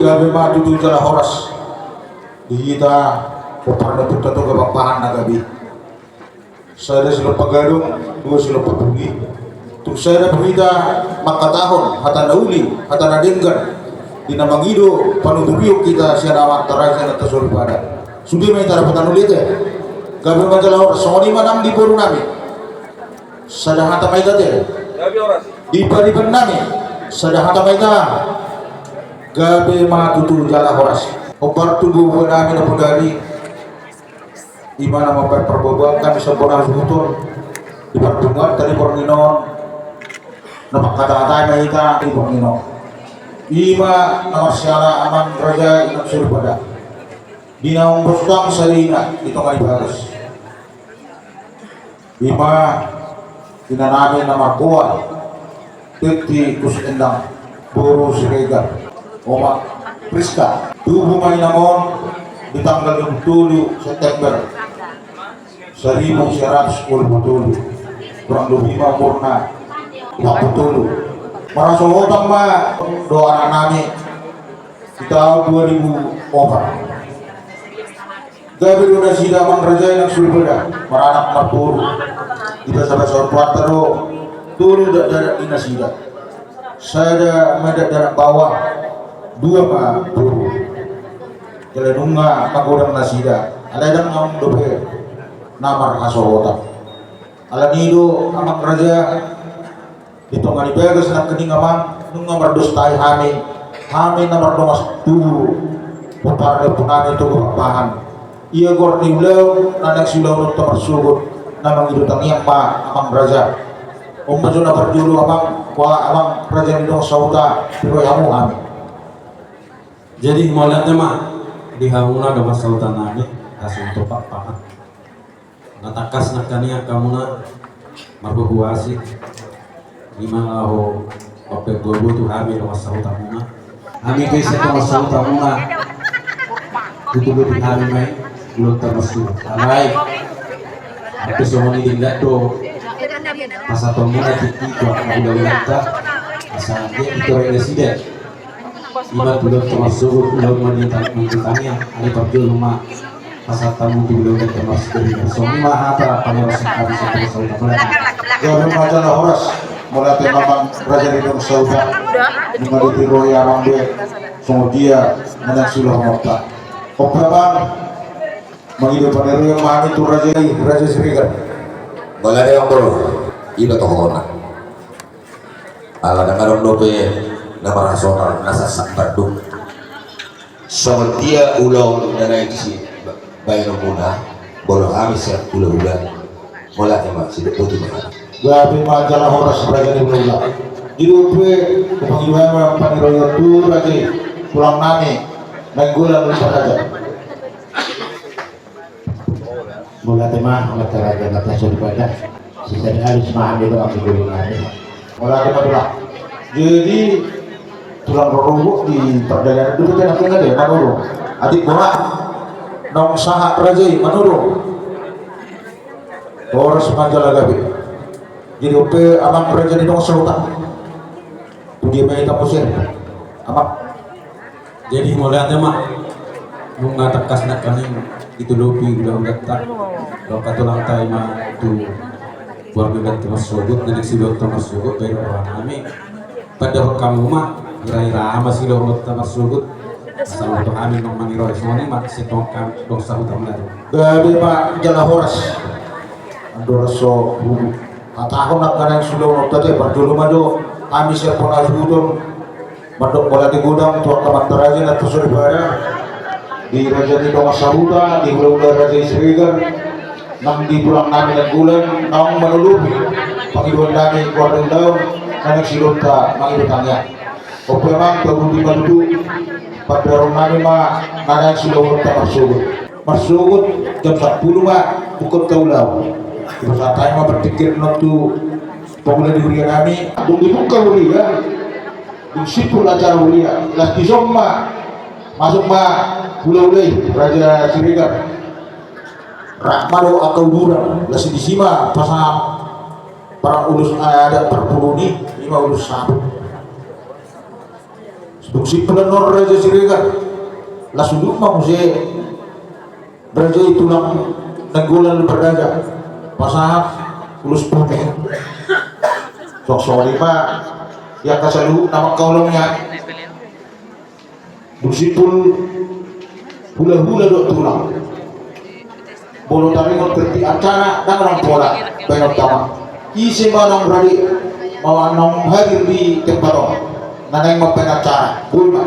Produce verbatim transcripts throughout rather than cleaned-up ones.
Gabe ma tutu jala horas di hita, pomparan ni ompunta Toga Pakpahan na gabe. Sada silompa gadong, dua silompa pudi. Tung sada pe hita mangkatahon hata na uli, hata na denggan, di na mangido panuturion hita sian amanta raja na tasoripada. Sude ma hita dapotan uli ate. Gabe ma jala horas, songon i ma nang di boru nami. Sada hata ma hita ate. Di pariban nami, sada hata ma hita. Gabe ma tutu jala horas. Hombar tu boru nami na bodari. I ma na mambahen parboaboaan hami sian bona hasuhuton di parpunguanta di borngin on. Na mangkatahatai ma hita di borngin on. I ma na marsiala amang raja inang soripada. Di na umboto sada ina di tonga ni bagas. I ma ina nami na margoar Tetti Kus Endang boru Siregar, Oma Priska. Tubu ma inang on di tanggal dua pulu tolu September saribu sia ratus dua pulu tolu. Kurang lobi ma umurna opat pulu tolu. Marhasohotan ma do anak nami di taon dua ribu opat. Gabe do nasida amang raja inang soripada maranak marboru. Di basa-basa ortuanta do tolu dakdanak ni nasida. Sada ma dakdanak bawang, dua ma boru. Jala nunga magodang nasida, alai ndang naung dope na marhasohotan. Alani do amang raja, di tonga ni bagas nangkining amang, nunga mardostahon hami, hami na mardongan tubu pomparan ni ompu nami Toga Pakpahan. Ia goar ni ulaon na naeng siulaonta marsogot, na mangido tangiang ma amang raja. On ma jo na parjolo amang, boha amang raja ni dongan sahuta, diparorot hamu hami. Jadi mauliate ma di hamuna dongan sahuta nami, hasuhuton Pakpahan. Na tangkas nangkaningan hamuna marboaboa asi, i ma laho mambahen boaboa tu hami dongan sahutamuna. Hami pe sian dongan sahutamuna, tutu lobi hami ma i ulaonta marsogot. Alai hape songon i, denggan do pasahatonmuna tingki tu angka hulahulamuna, asa anggiat ditoroi nasida. I ma tu ulaonta marsogot, ulaon ma di tangiang, alai parjolo ma pasahat hamu tu ulaonta marsogot. Songon i ma hata pangidoan sian hami sian dongan sahuta. Gabe ma jala horas, mauliate ma amang raja ni dongan sahuta. Nunga diparorot amang be songon dia na naeng siulaonta. Oke amang, mangido pangidoan ma hami tu raja i, Raja Siregar. Mauliate amang boru, i ma tohona. Ala ndang adong dope na marhasohotan na sasat bandung. Songon dia ulaon na naeng sibahenonmuna, molo hami sian hulahula, mauliate ma, sidok boti ma. Gabe ma jala horas raja ni hulahula. Jadi on pe, hupangido ma pangidoan tu raja i, tulang nami Nainggolan, Raja. Mauliate ma, mauliate raja na tasoripada. Sisada alus ma hami dohot angka boru nami. Mauliate ma tulang. Jadi tulang rorobot di pardalanan do, di tengah-tengah do, Manurung. Atik boha naung sahat raja i, Manurung. Horas ma jala gabe. Jadi on pe amang raja ni dongan sahuta. Tu dia ma hita muse, amang? Jadi mauliate ma, nunga tangkas nangkaning ditulopi ulaonta dohot angka tulangta, i ma tu boru ni ulaonta marsogot, na naeng siulaonta marsogot, baen roha nami. Pandok hamu ma, hira-hira ma siulaonta marsogot. Asa tu hami nunga mangido, songon i ma sian hami dongan sahuta. Gabe ma jala horas. Andorang so huhatahon angka na naeng siulaonta, parjolo ma jo hami sian bona hasuhuton mandok mauliate godang tu angka amanta raja na tasoripada, di raja ni dongan sahuta, di hulahula raja i Siregar, nang di tulang nami Nainggolan, naung manolopi pangidoan nami goar ni ulaon na naeng siulaonta mangido tangiang. On pe amang, tabuti ma tutu pandaroon nami ma na naeng siulaonta marsogot. Marsogot jam sampulu ma tungkot taulahon. Dipasahat hami ma partingkian on tu pangula ni huria nami. Dung dibuka huria, dung simpul acara huria, laos dison ma masuk ma hulahula i, Raja Siregar. Rap ma dohot angka uduran, laos disi ma pasahat parang ulos adat parpulun i, i ma ulos saput. Dung simpul annon Raja Siregar, las udut ma muse raja i tulang Nainggolan Lumban Raja, pasahat ulos putih. Songon i ma di angka saluhut na mangkaholongi. Dung simpul hulahula dohot tulang, molo taringot pe di acara, ndang naeng pola baenonta ma. Ise ma naung rade, ma naung hadir di tempat on, na naeng mambaen acara, boi ma.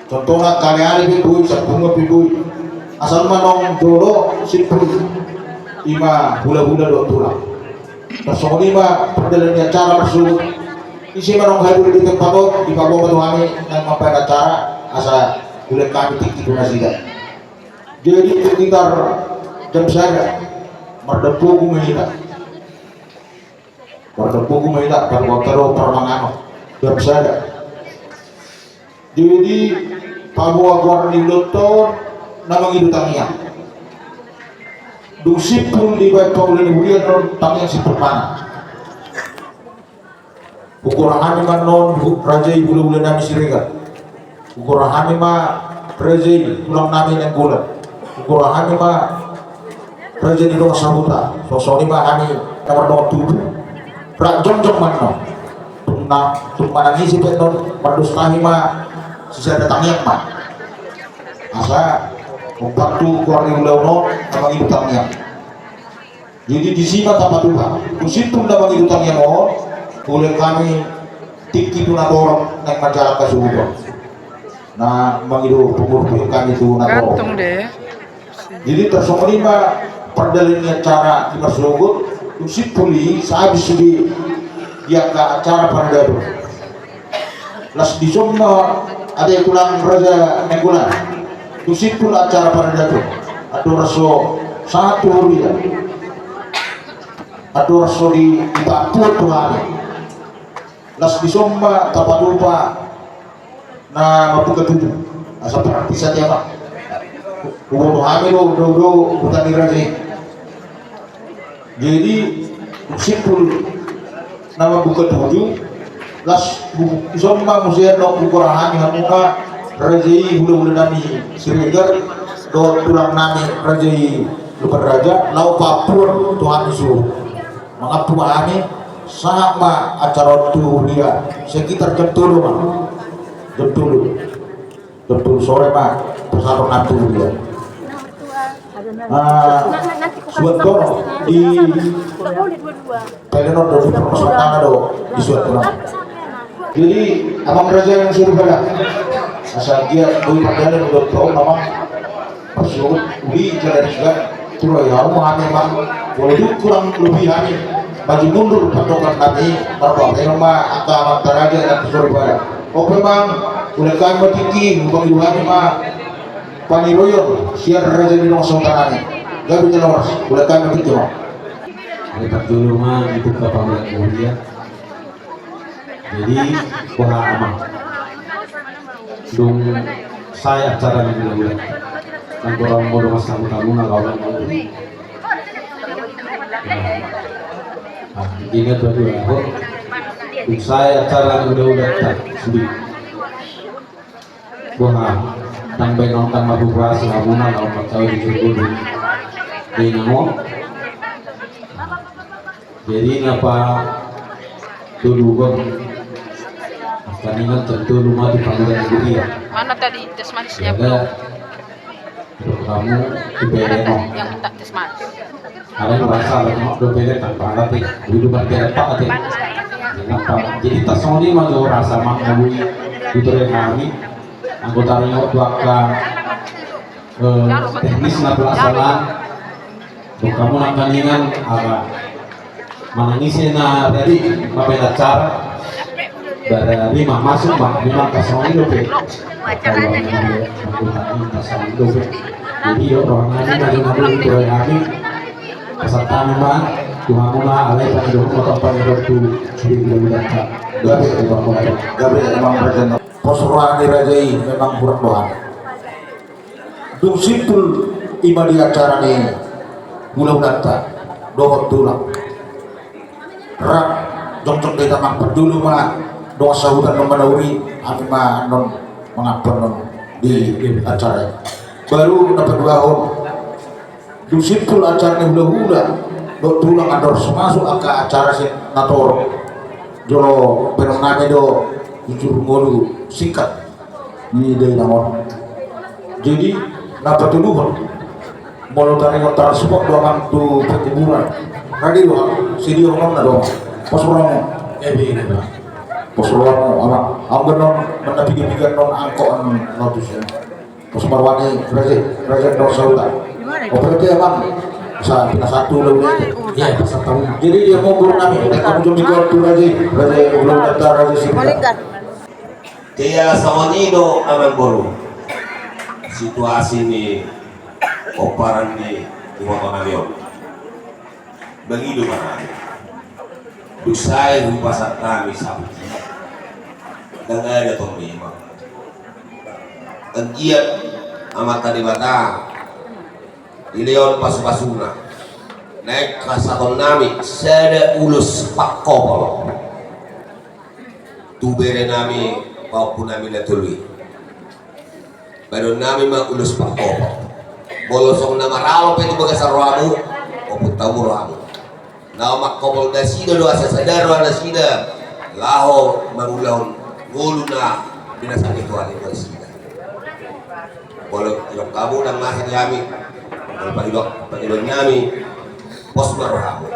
Contohna kaleale pe boi, sambungan pe boi. Asal ma naung jolo simpul i, i ma hulahula dohot tulang. Tarsongon i ma pardalanan ni acara marsogot. Ise ma naung hadir di tempat on, dipaboa ma tu hami naeng mambaen acara, asa hulehon hami tingki tu nasida. Jadi sekitar jam sada, mardambogu ma hita. Mardambogu ma hita, pargonta do parmanganon. Jam sada. Jadi paboa goar ni ulaonta on na mangido tangiang. Dung simpul dibaen pangula ni huria on tangiang simpul mangan. Hugoar hami ma annon hu-, raja i hulahula nami Siregar. Hugoar hami ma raja i tulang nami Nainggolan. Hugoar hami ma raja ni dongan sahuta. Songon i ma hami na mardongan tubu. Rap jongjong ma annon. Tung na, tung manang ise pe annon mardos tahi ma sisada tangiang ma. Asa umpat tu goar ni ulaon on na mangido tangiang. Jadi disi ma tapatupa. Dung simpul na mangido tangiang on, hulehon hami tingki tu na torop naeng manjalang hasuhuton. Na mangido pangurpi hami tu na torop. Jadi tarsongon i ma pardalanan ni acara di marsogot. Dung simpul i, sahabis sude di angka acara paradaton. Las dison ma ate tulang Raja Nainggolan. Dung simpul acara paradaton, andorang so sahat tu huria, andorang so di, dipaampuhon tu hami. Las dison ma tapatupa na mambuka tutu. Asa parpisa dia ma. Huboto hami do, do, do, huta ni raja i. Jadi simpul na mambuka tutu, las hu-, dison ma muse annon hugoar hami hamuna raja i hulahula nami Siregar dohot tulang nami raja i Lumban Raja, laho paampuhon tu hami suhut. Mangampu ma hami, sahat ma acara on tu huria sekitar jam tolu ma. Jam tolu. Jam tolu sore ma pasahaton nami tu huria. Ah, suat kono di pelenon do di permasalahan do di suat kono. Jadi amang raja yang suruh pada asa dia boi padalan do tau amang. Pas uli jalan juga. Turai hamu hami ma, molo dung kurang lobi hami maju mundur pandohan nami, marbahen ma angka amanta raja nang tu soripada. Oke mang, hulehon hami ma tingki, hupangido hami ma paniroion sian raja ni dongan sahuta nami. Gabe jala horas, hulehon hami ma tingki mang. Lepat dulu mang, dibuka pamulak mulia. Jadi boha amang, dung sae acara ni hulahula, nang godang molo masa hutamuna lawan. Nah, ingat batul ya, dung sae acara ni hulahula, tak sudah. Boha, ndang baen on, ndang marhurasi hamuna laho marcawe di jolo ni inang on. Jadi na patoluhon, taningan jam tolu ma di pangula ni huria. Mana tadi tes manisnya? Ada. Hamu tu pelenon. Yang minta tes manis. Alai rasa lah, dope letak banget ya. Dulu kan tidak pak ya. Jadi tarsongon i ma jo rasa mang, molo di tore hami anggota ringot tu angka, eh, teknis na pelaksanaan. Dung hamu nangkaningan, ala manang ise na rade mambaen acara, bara lima masuk ma, memang tarsongon i dope. Tarsongon i dope. Jadi, yo, rohani na di nadu itu rohani. Pesan kami ma tu hamuna, alai kami dulu motor, kami dulu tu, sudah tidak mudah. Gabe, gabe, gabe, memang raja. Pos rohani raja i memang kurang dohan. Dung simpul i ma di acara ni hulahulanta dohot tulang. Rap jongjong do hita mang, parjolo ma Dongan sahuta, annon ma na uli, hami ma annon mangampu annon di acara i. Baru na paduahon, dung simpul acara ni hulahula dohot tulang, andor so masuk angka acara sian na torop, jolo baenon nami do jujur ngolu singkat ni dainang on. Jadi na patoluhon, molo taringot, tarsupport do amang tu pekuburan. Rade do hami, sediahononna do amang. Pos rohamu. Ebe, ebe. Pos rohamu amang. Amang, annon, na piga-piga annon angkon na tusi. Pos ma roha ni raja, raja dongan sahuta. Oke, oke amang. Sa pina satu lalu. Iya, pasal tahu. Jadi dia mau guru nami. Kamu jom ikut tu raja, raja, raja, raja sini. Tea songon i do amangboru, situasi ni pomparan ni iboto nami on. Mangido ma hami, dung sae hupasahat hami sapu i, ndang ada tong memang. Anggiat Amanta Debata dilehon pasu-pasuna, naeng pasahaton nami sada ulos pangkopol tu bere nami, pahompu nami na tolu i. Baenon nami ma ulos pangkopol. Molo songon na maralo pe tu bagasan rohamu, ompunta hamu rohamu. Na mangkopol nasida do asa sada roha nasida laho mangulahon ngolu na binasahi Tuhan i tu nasida. Molo didok hamu ndang masa di hami, molo pangidoan, pangidoan nami, pos ma rohamu.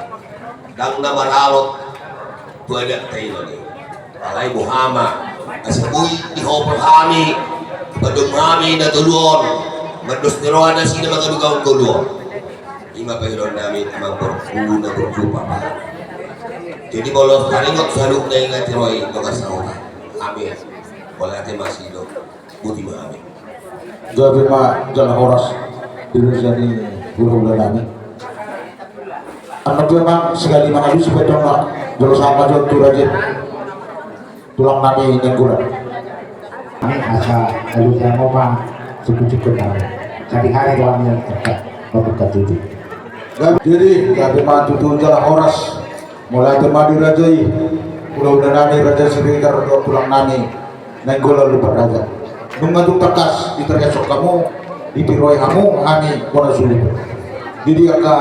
Ndang na maralo tu adat ta i do ni. Alai boha ma, asa boi dihopol hami, padomu hami na tolu on, mandos ni roha nasida mangabegahon ngolu on. I ma pangidoan nami, amangboru, na burju papa. Jadi molo taringot saluhutna, ingot i roha i dongan sahuta. Amin. Mauliate ma siro. Boti ma hami. Gabe ma jala horas di raja ni hulahula nami. Annon pe amang, sekali mangalusi pe tong ma, jolo sahat ma jo tu raja, tulang nami Nainggolan. Asa alusi hamu ma sungkun-sungkun nami. Sadihari do hami mambuka tutu. Jadi gabe ma tutu jala horas. Mauliate ma di raja i, hulahula nami, Raja Siregar dohot tulang nami Nainggolan Lumban Raja. Nunga tung tangkas ditargason hamu, ditiroi hamu hami bona sulu. Jadi angka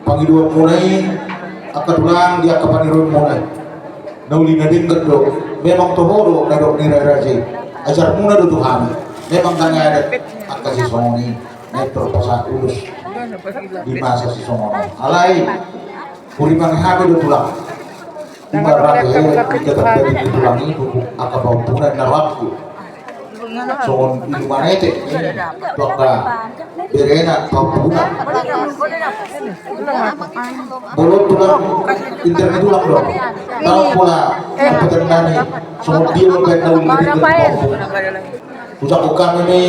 pangidoanmuna i, angka tulang, di angka paniroimuna i, na uli na denggan do. Memang toho do na didok ni raja i, ajarmuna do tu hami. Memang ndang adat angka sisongon i, na pintor pasahat ulos di masa sisongon on. Alai hurimangi hami do tulang. Ima rade, eh, di kata-kata ni tulang i, angka pahompuna na rohangku. Songon iluman ete, eh, tu angka berena pahompuna. Molo tulang, pintor ni tulang do. Tahu pola, apa ternani, songon dia ma baen na uli na denggan pahompuna. Ucapkon hami ma i,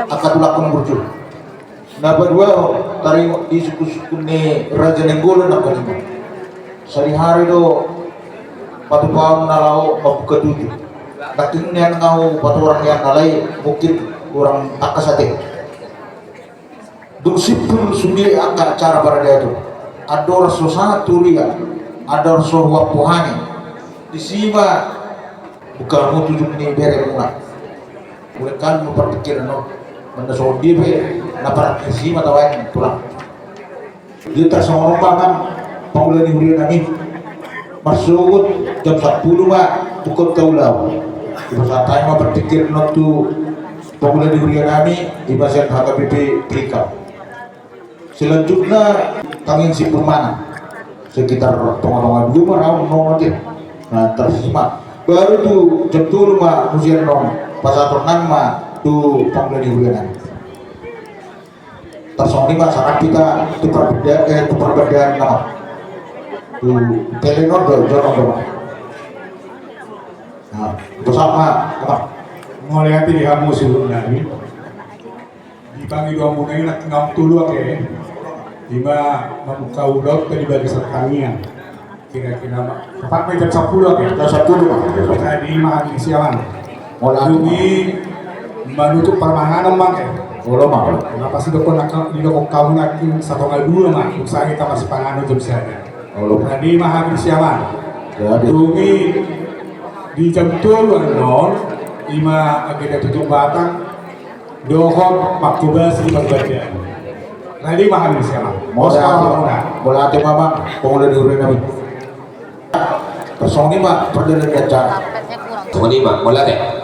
angka tulangkon burju. Na paduahon, taringot di sungkun-sungkun ni Raja Nainggolan nangkaningan. Sadihari do patupaon na laho mambuka tutu. Nangkin nian ahu patorang nian, alai mungkin hurang tangkas ate. Dung simpul sude angka acara paradaton, andor so sahat tu huria, andor so huampu hami, disi ma buka hamu tu ujung ni beremuna. Mulak hamu partingkian on. Molo songon dia pe na partingkian, disi ma tabaen tulang. Dia tarsongon on ma amang pangula ni huria nami. Marsogot jam sampulu ma buka taula. Dipasahat hami ma partingkian on tu pangula ni huria nami, ima sian H K B P Pringkam. Selanjutna tangiang si Purmana. Sekitar tonga-tonga dua ma raun non ate. Na tarsongon i ma. Baru tu jam tolu ma muse annon pasahaton nami ma tu pangula ni huria nami. Tarsongon i ma sahat hita tu parbendaan, eh, tu parbendaan nama. Tu pelenon do, jonon do ma. Na, bosak ma, apa? Mauliate di hamu suhut nami. Di pangidoanmuna i nangkin tolu ate. Ima mambuka ulaonta di bagasan tangiang. Kira-kira ma, tepat ma jam sampulu ate. Jam sampulu ma. Jadi ima hami siaman. Dung i manutup parmanganon ma ate. Olo ma. Na pas didok hamu nangkin satonga dua ma. Dung sae hita marsipanganon jam sada. Olo. Jadi ima hami siaman. Jadi. Dung i Di jam tolu annon, ima agenda tutup batang, dohot mangkobasi parbadian. Rade ma hami sian on. Mauliate. Mauliate ma, Amang, pangula ni huria nami. Songon i ma pardalanan acara. Songon i ma, mauliate.